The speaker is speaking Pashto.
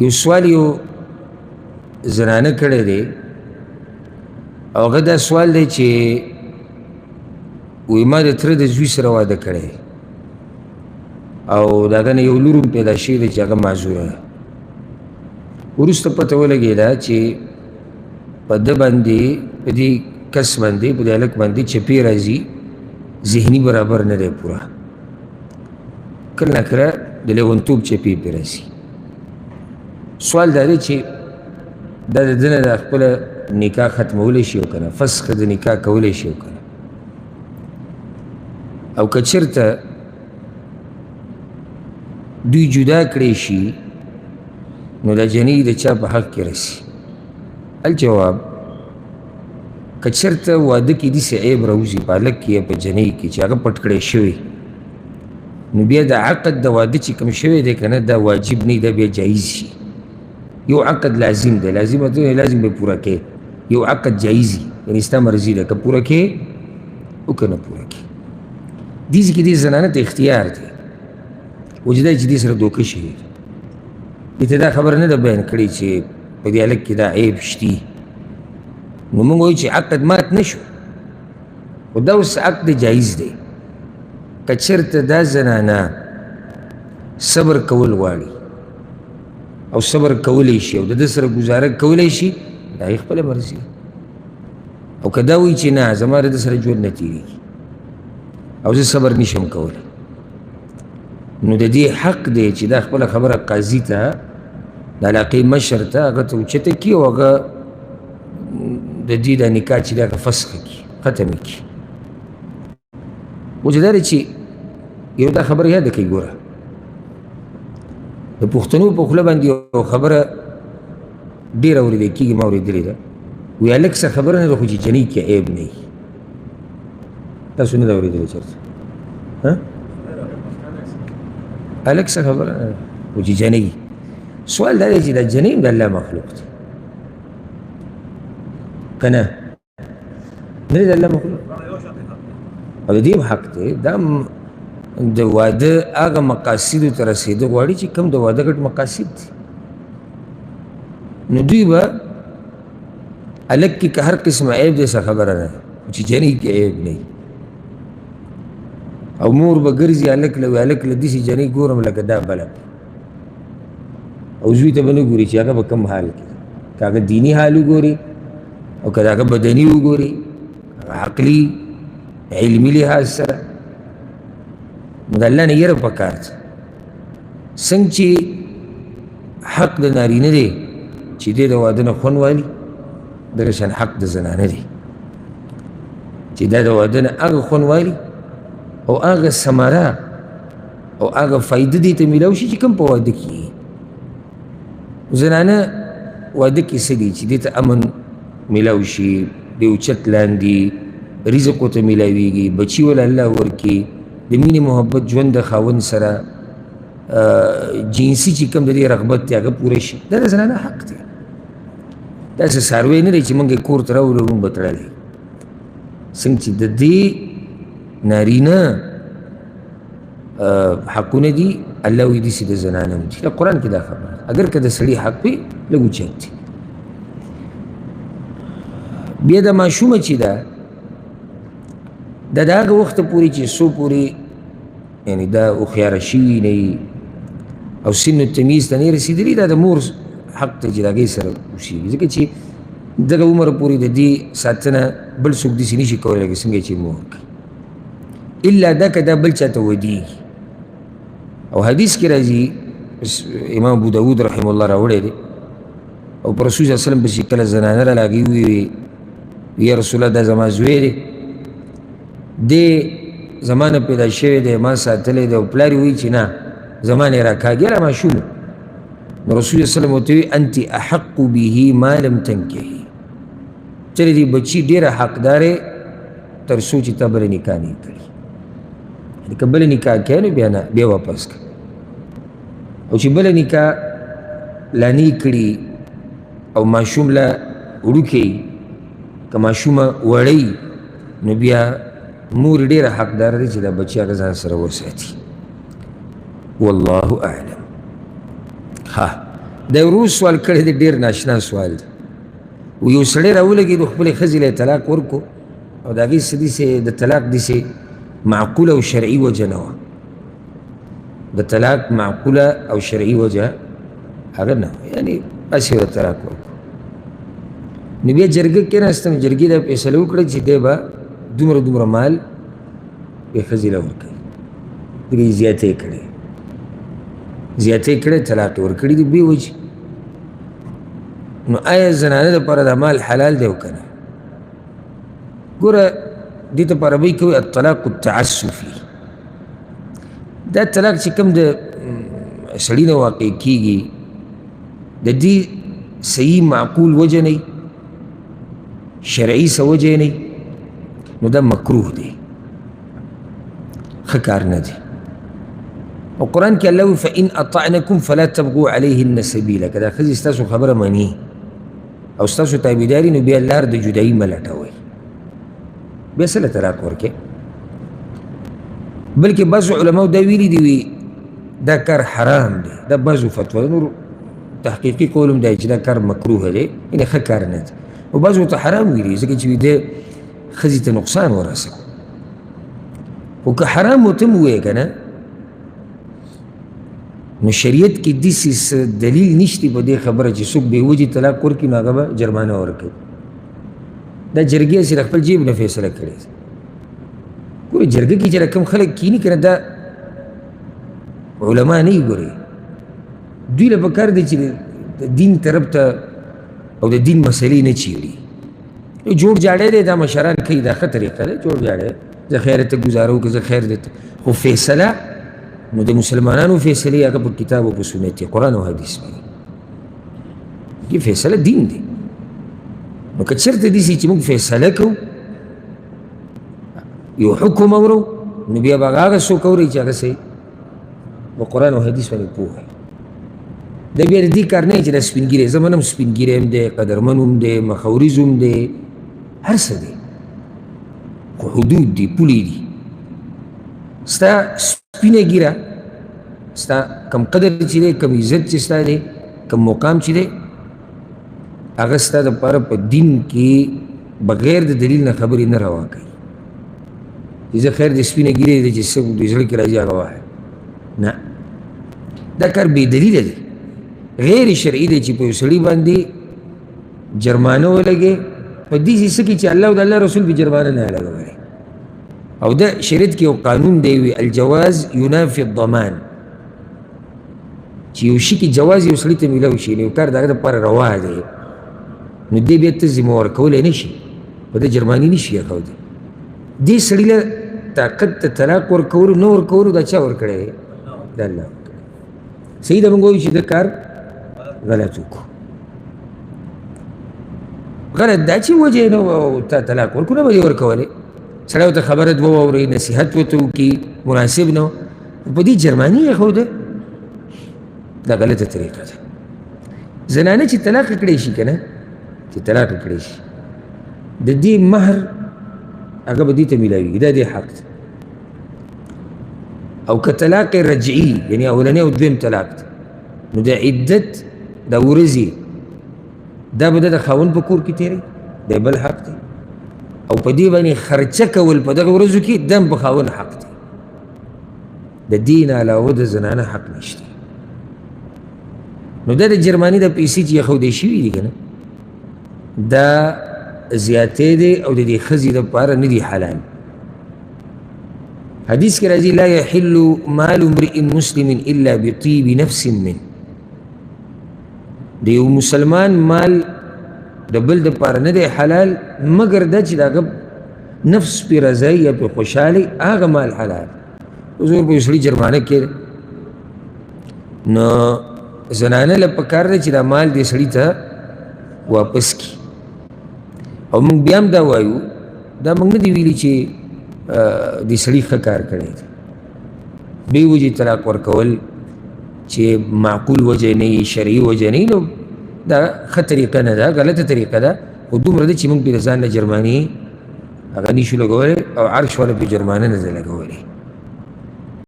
یو سوال یو زنانه کړی دی او هغه دا سوال دی چې وایي ما د تره د زوی سره واده کړی او د هغه نه یو لور هم پیدا شوې ده چې هغه معذوره ده. وروسته پته ولګېده چې په ده باندې، په دې کس باندې، په دې هلک باندې چپې راځي، ذهني برابر نه دی پوره، کله ناکله د لیونتوب چپې پرې راځي. سوال دا دی چې دا د ده نه د خپله نکاح ختمولی شي او که نه، فسخ د نکاح کولی شي او که نه، او که چېرته دوی جدا کړی شي نو دا جنۍ د چا په حق کې رسي؟ الجواب، که چېرته واده کې داسې عیب راوځي په هلک کې یا په جنۍ کې چې هغه پټ کړی شوی، نو بیا د عقد د واده چې کوم شوی دی که نه، دا واجب نه، دا بیا جایز شي. یو عقد لازم دی، لازم دی، لازم به پوره کړې. یو عقد جایز وي، یعنې ستا مرضي ده که پوره کړې او که نه پوره کړې. دې ځای کې دې زنانه ته اختیار دی، وجه دا چې دې سره دوکه شوې ده، دې ته دا خبره نه ده بیان کړې چې په دې هلک کې دا عیب شتي. نو موږ وایو چې عقد مات نه شو، خو دا اوس عقد جایز دی. که چېرته دا زنانه صبر کول غواړي او صبر کولی شي او د ده سره ګزاره کولی شي، دا یې خپله مرضي. او که دا وایي چې نه، زما د ده سره ژوند نه تېرېږي او زه صبر نشم کولی، نو د دې حق دی چې دا خپله خبره قاضي ته، د علاقې مشر ته، هغه ته اوچته کړي او هغه د دې د نکاح چې دی هغه فسخ کړي، ختم یې کړي. وجه دا دی چې یو دا خبره یاده کړئ، ګوره د پښتنو په خوله باندې یو خبره ډېره اورېدل کېږي، ما اورېدلې ده، وایي هلک څه خبره نه ده خو چې جنۍ کې عیب نه وي. تاسو نه ده اورېدلې چېرته؟ هلک څه خبره نه ده خو چې جنۍ. سوال دا دی چې دا جنۍ هم د الله مخلوق دی که نه؟ نه دی د الله مخلوق، او د دې هم حق دی. دا د واده هغه مقاصدو ته رسېده غواړي چې کوم د واده غټ مقاصد دي. نو دوی به هلک کې که هر قسم عیب دی څه خبره نه ده، چې جنۍ کې عیب نه وي. او مور به ګرځي هلک له، هلک له داسې جنۍ ګورم لکه دا بله، او زوی ته به نه ګوري چې هغه به کوم حال کې، که هغه دیني حال وګوري او که د هغه بدني وګوري، هغه عقلي علمي لحاظ سره. نو د الله نه یره پکار ده. څنګه چې حق د نارینه دی چې دی د واده نه خوند والي، دغه شان حق د زنانه دی چې دا د واده نه هغه خوند والي او هغه ثمره او هغه فایده دې ته میلاو شي چې کوم په واده کې. زنانه واده کې څه دي چې دې ته امن میلاو شي، د اوچت لاندې رزق ورته میلاویږي، بچي وله الله ورکړي، د مینې محبت ژوند د خاوند سره، جنسي چې کوم د دې رغبت دی هغه پوره شي. دا د زنانه حق دی. داسې څاروی نه دی چې موږ یې کور ته راوړو موږ به تړلی. څنګه چې د دې نارینه حقونه دي، الله وایي داسې د زنانه هم دي. د قرآن کې دا خبره ده، اګر که د سړي حق وي لږ اوچت دی. بیا د ماشومه چې ده، دا د هغه وخته پورې چې څو پورې یعنې دا هوښیاره شوي نه وي او سن التمیز ته نه رسېدلي، دا د مور حق دی چې د هغې سره اوسېږي، ځکه چې دغه عمر پورې د دې ساتنه بل څوک داسې نه شي کولی لکه څنګه چې مور کوي، الا دا که دا بل چا ته ودیږي. او حدیث کې راځي، امام ابو داود رحمه الله راوړی دی، او پر رسول صلی الله علیه وسلم پسې کله زنانه راغلې وویل، یا رسول الله دا زما زوی دی، دی زما نه پیدا شوی دی، ما ساتلی دی، او پلار یې وایي چې نه زما نه یې راکاږي، یاره ماشوم. نو رسول الله صلی الله علیه وسلم ورته وویل، انت احق به ما لم تنکحي، ته د دې بچي ډېره حقدار یې تر څو چې تا بله نکاح نه کړي. یعنې که بله نکاح کوې نو بیا نه، بیا واپس کړه، او چې بله نکاح لا نه کړي او ماشوم لا وړوکی، که ماشومه وړی، نو بیا مور ډېره حقداره ده چې دا بچي هغه ځان سره وساتي. والله اعلم. ها. دا ورور سوال کړی دی، ډېر ناشنا سوال دی. و یو سړی راولګېدو، خپلې ښځې له یې طلاق ورکړو، او د هغې څه داسې د طلاق داسې معقوله او شرعي وجه نه وه. د طلاق معقوله او شرعي وجه هغه نه وه، یعنې هسې ورته طلاق ورکړو. نو بیا جرګه کېناسته، نو جرګې دا فیصله وکړه چې دی به دومره دومره مال بې ښځې له ورکوي. دې زیاتې کړې، زیاتې کړې، طلاق یې ورکړي دي بې وجې. نو آیا زنانه دپاره دا مال حلال دی او که نه؟ ګوره دې ته په عربۍ کې وایي الطلاق التعسفي. دا طلاق چې کوم د سړي نه واقع کېږي، د دې صحیح معقول وجه نه، شرعي څه وجه نه، نو دا مکروه دی، ښه کار نه دی. او قرآن کې الله وایي فإن أطعنكم فلا تبغوا عليهن سبیلا، که دا ښځې ستاسو خبره مني او ستاسو تابعداري، نو بیا لار د جدایي مه لټوئ، بیا څه له طلاق ورکړئ. بلکې بعضو علماو دا ویلي دي وي دا کار حرام دی، دا بعضو فتوا ده، نور تحقیقي قول هم دی چې دا کار مکروه دی، یعنې ښه کار نه دی. او بعضو ورته حرام ویلي ځکه چې دی ښځې ته نقصان ورسوي. خو که حرام ورته هم ووایې که نه، نو شریعت کې داسې څه دلیل نشته په دې خبره چې څوک بې وجې طلاق ورکړي نو هغه به جرمانه ورکوي. دا جرګې هسې د خپل جیب نه فیصله کړې ده. ګورې جرګه کې چې کوم خلک کښېني که نه، دا علما نه وي. ګورې دوی له پکار دی چې د دین طرف ته او د دین مسلې نه چیړي. جوړ جاړی دی، دا مشران کوي، دا ښه طریقه ده، جوړ جاړی، زه خیر ته ګزاره وکړه، زه خیر دی. خو فیصله نو د مسلمانانو فیصلې هغه په کتاب او په سنت، قرآن او حدیث باندې کې فیصله دین دی. نو که چېرته داسې چې موږ فیصله کوو، یو حکم اورو، نو بیا به هغه څوک اوري چې هغه څه په قرآن او حدیث باندې پوه وي. دا بیا د دې کار نه چې دا سپین ږیری، زه منم سپین ږیری هم دی، قدرمن هم دی، مخوریز هم دی، هر څه دی، خو حدود دي، پولې دي. ستا سپینه ږیره، ستا کم قدر چې دی، کم عزت چې ستا دی، کم مقام چې دی، هغه ستا دپاره په دین کې بغیر د دلیل نه خبرې نه روا کوي. چې زه خیر د سپینه ږیرې دی چې څه د زړه کې راځي هغه وایه، نه، دا کار بې دلیله دی، غیر شرعي دی چې په یو سړي باندې جرمانه ولګې په دې څه کې چې الله او د الله رسول پې جرمانه نه لګولې. او دا شریعت کې یو قانون دی وي الجواز ینافي الضمان، چې یو شي کې جواز یو سړي ته میلاو شي، نو یو کار د هغه دپاره روا دی، نو دی بیا ته ذمه ورکولی نه شي، په ده جرماني نه شي ایښودی. دې سړي له طاقت ته طلاق ورکولو نه ورکولو دا چا ورکړی دی؟ دا الله ورکړی. صحیح ده، موږ وایو چې دا کار غلط وکړو. غلط دا چې وجه یې نه تا طلاق ورکړو، نه به یې ورکولې، سړی ورته خبره دوه واوري، نصیحت ورته وکړي، مناسب نه په دې جرماني یې ښوده، دا غلطه طریقه ده. زنانه چې طلاق کړی شي که نه، چې طلاق کړی شي، د دې مهر هغه به دې ته میلاویږي، دا دې حق دی. او که طلاق رجعي، یعنې اولنی او دویم طلاق دی، نو د عدت د ورځې دا به د خاوند په کور کې تېروي، دا بل حق دی. او په دې باندې خرچه کول په دغه ورځو کې دا هم په خاوند حق دی. د دې نه علاوه د زنانه حق نشته. نو دا د جرماني د پیسې چې ایښودی شوي دي که نه، دا زیاتې دی او د دې ښځې دپاره نه دي حلال. حدیث کې راځي لا يحل مال امرئ مسلم الا بطيب نفس منه. د یو مسلمان مال د بل دپاره نه دی حلال مګر دا چې د هغه نفس پې رضایي یا پې خوشحالي، هغه مال حلال. اوس په یو سړي جرمانه کړې، نو زنانه له پکار ده چې دا مال دې سړي ته واپس کړي. او موږ بیا هم دا وایو، دا موږ نه دي ویلي چې دې سړي ښه کار کړی دی. بې وجې طلاق ورکول چې معقول وجه نه وي، شرعي وجه نه وي، نو دا ښه طریقه نه ده، غلطه طریقه ده. خو دومره ده چې موږ پرې د ځان نه جرماني هغه نه شو لګولی او عرش والا پرې جرمانه نه ده لګولې.